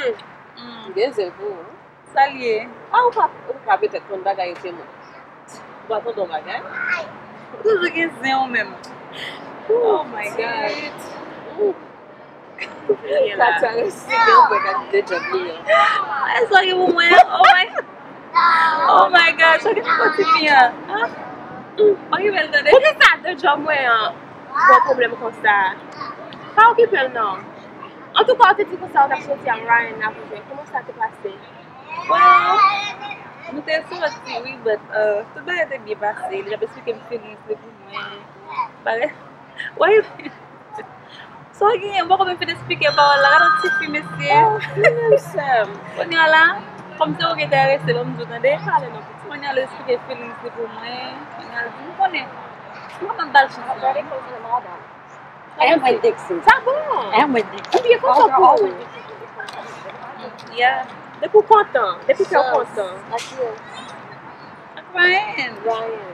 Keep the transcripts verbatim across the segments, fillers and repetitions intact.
M gen zen pou ou. Sa l ye? A, ou pa, ou pa petèt konn bagay yo te mwen. Ou pa tande yon bagay? Ou toujou gen zen ou menm. Oh my God. Katia resi gen anpè gad de djòb li an. E sa ki pou mwen an? Oh my, oh my God, sa ki pou ti fi an? Okipe l tande. Poukisa de djòb mwen an pran pwoblèm konsa? Pa okipe l non. Antouka, ou te di konsa ou t ap soti ak Ryan nan pou jwe. Kòman sa te pase? Bon, nou te soti wi, but uh, tout bagay te byen pase. Li t ap eksplike m feelings li pou mwen. Bagay, why you, sa w genyen? M poko menm fin eksplike pawòl la. Gade yon ti fi, mesye. Oh, li menm sè m. Kounye a la, kòm se ou ki enterese, ban m di w tande. Pale non, pitit. Kounye a l eksplike feelings li pou mwen. Kounye a l di m konnen. M pa konn ba l chans non. Gade kòman madanm. Sa bon. Ou byen kontan pou ou. Yeah. Depi w kontan, depi kè w kontan. Ak Ryan. Ryan.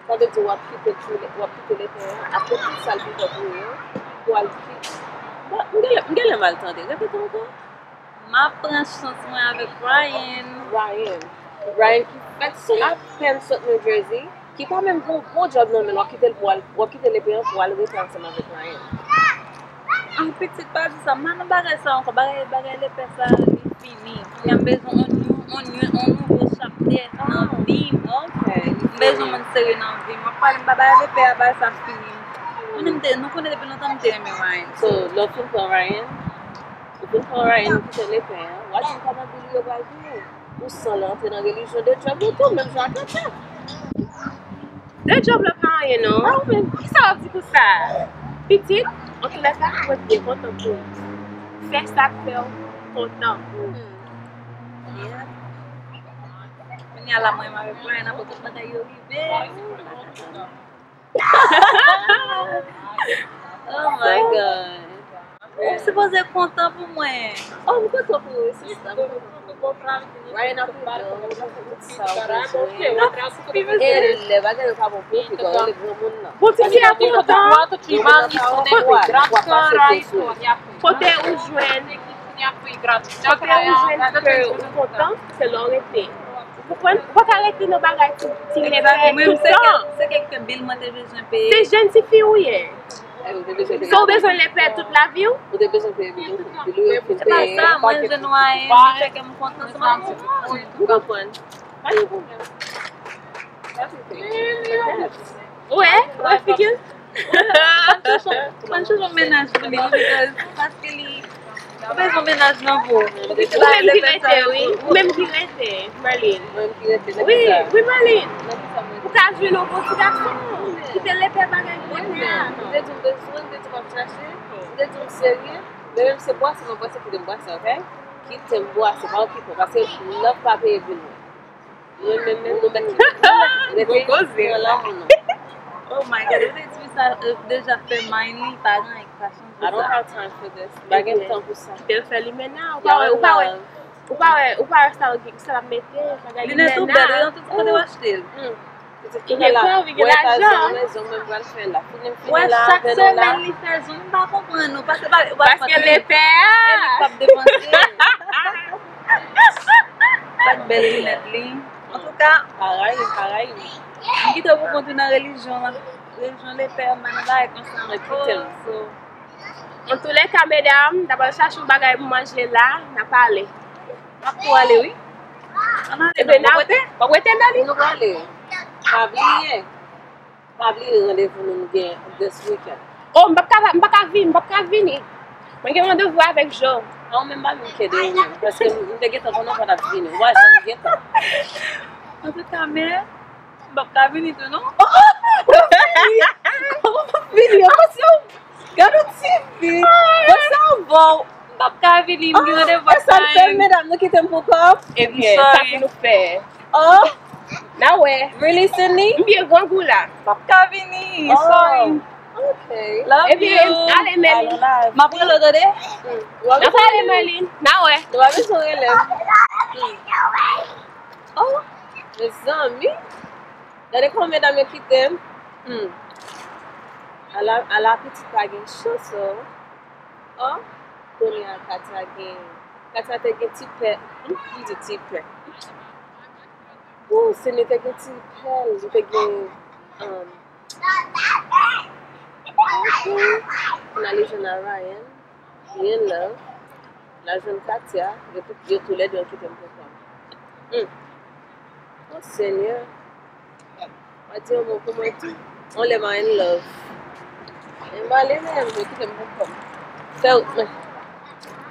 Sa vle di w ap kite Julie, w ap kite Lepè a, apre tout sa l te fè pou ou an, pou al ki-, bon, m genlè, m genlè mal tande. Repete ankò. M ap pran chans mwen avèk Ryan. Ryan. Ryan ki fèk sot, apèn sot New Jersey, ki pa menm gen yon bon djòb nan men l, w ap kite l pou al, w ap kite Lepè an pou al rete ansanm avèk Ryan. Ah, pitit, pa di sa. M pa nan bagay sa ankò. Bagay, bagay Lepè sa, li fini. Kounye a m bezwen on new, on new, on nouvo chaptè nan vi m. M bezwen moun serye nan vi m. W ap pale m pa bagay Lepè a, bagay sa fini. Konnen m te, nou konnen depi lontan m te renmen Ryan. So, lè w fin pran Ryan, ou fin pran Ryan, ou kite Lepè a, w a di m kòman Billy yo pral vini. Ou san l antre nan relijyon de djòb yo tou, menm jan ak Katia. De djòb la pa anyen non. Kisa w ap di pou sa? Pitit, antoulèka, mwen byen kontan pou ou. Fè sa k fè w kontan. Kounye a la, mwen menm avèk Ryan, apre tout bagay yo rive. Oh my God. Ou sipoze kontan pou mwen. Oh, m kontan pou ou, sista. M kontan pou ou. Ryan ap ede w, ou sa ou bezwen. E lè bagay yo pa bon pou ou, piga rele granmoun nan. Bon, ti fi a kontan. Kote ou jwenn, kote ou jwenn ke ou kontan, se la w rete. Ou konprann? Ou pa ka rete nan bagay ti, ti lepè tout tan. Se kèk bil mwen te bezwen peye. Se jèn tifi ou ye. So ou bezwen lepè tout lavi w? Ou te bezwen peye bil ou, bil ou yo fin peye. Se pa sa, mwen jwenn Ryan, li fè kè m kontan, se pa pou mwen. M konprann. Pa gen pwoblèm. Ou wè? Ou wè figi l? Mwen chanje yon mennaj pou li, because, paske li, ou bezwen mennaj nan vo. Ou menm ki rete, wi. Ou menm ki rete, Marlene. Wi, wi, Marlene. Ou ka jwenn yon bon ti gason. Kite lepè bagay pou lepè a. Ou te di m bezwen, ou te di m ap chache, ou te di m serye. Men menm se bwase, mwen bwase, kite m bwase, ok? Kite m bwase, pa okipe w, paske love pa peye bil mwen. Mwen menm, menm, nou mèt, nou mèt rete nan lanmou nou. Oh my God, ou te di sa, euh, deja fè mind li, pa gen anyen ki ka chanje sa. I don't have time for this. M pa gen tan pou sa. Kite l fè limena, ou pa wè, ou pa wè, ou pa wè, ou pa wè sa, sa l ap mete, bagay limena. Linèt ou bèl, wi, nan tout kote w achte l. Pitit, kounye a la, ou wè Etazini, mezon mwen pral fè la. Fini m fini la avè nou la. Chak semèn li fè zong, m pa konprann nou, paske pa, pa, paske lepè a. E li k ap depanse. Sa k bèl linèt li. Antouka, pa rayi m, pa rayi m. M kite w pou kont ou nan relijyon an. Relijyon lepè, m pa nan bagay konsa ankò. Mwen kite l. So, antoulèka, medam, n ap al chache yon bagay pou manje la, n ap ale. M ap tou ale, wi. Ann ale non, w ap rete? W ap rete, Mèlin? Nou prale. Pa bliye. Pa bliye randevou nou, nou gen this weekend. Oh, m p ap ka, m pa ka vin, m p ap ka vini. Mwen gen randevou avèk Jo. A, ou menm pa menm kede ou menm, paske m te gentan konnen w pa t ap vini. Ou pa janm gentan. Antouka, men, m p ap ka vini tou, non. Oh, oh, oh, ou p ap vini? Kòman w p ap vini? Ou pa se yon Gade yon ti fi. Bon, sa bon. M p ap ka vini, m gen randevou ak Ryan. E sa n fè, medam, nou kite m pou kò m? Ebyen, sa pou nou fè. Oh. N a wè. Really, Sydney? M byen grangou la. M p ap ka vini, sorry. Ok. Love you. Ebyen, ale, Mèlin. M ap rele w, tande? N ap ale, Mèlin. N a wè. Nou pa bezwen rele m. Oh, mezanmi. Gade kòman medam yo kite m. Hmm. Ala, ala pitit pa gen chans, oh. Oh, kounye a Katia gen Katia te gen ti pè. Hmm, li di ti pè. Ooh, Senyè, te gen ti pè, li te gen, um, ok. N ale jwenn a Ryan. Li in love. L al jwenn Katia. Yo tou, yo tou lè de yo kite m pou kò m. Hmm. Oh, Senyè. Pa di yon mo pou mwen tou. On lè m in love. E m ale menm, yo kite m pou kò m. Fè,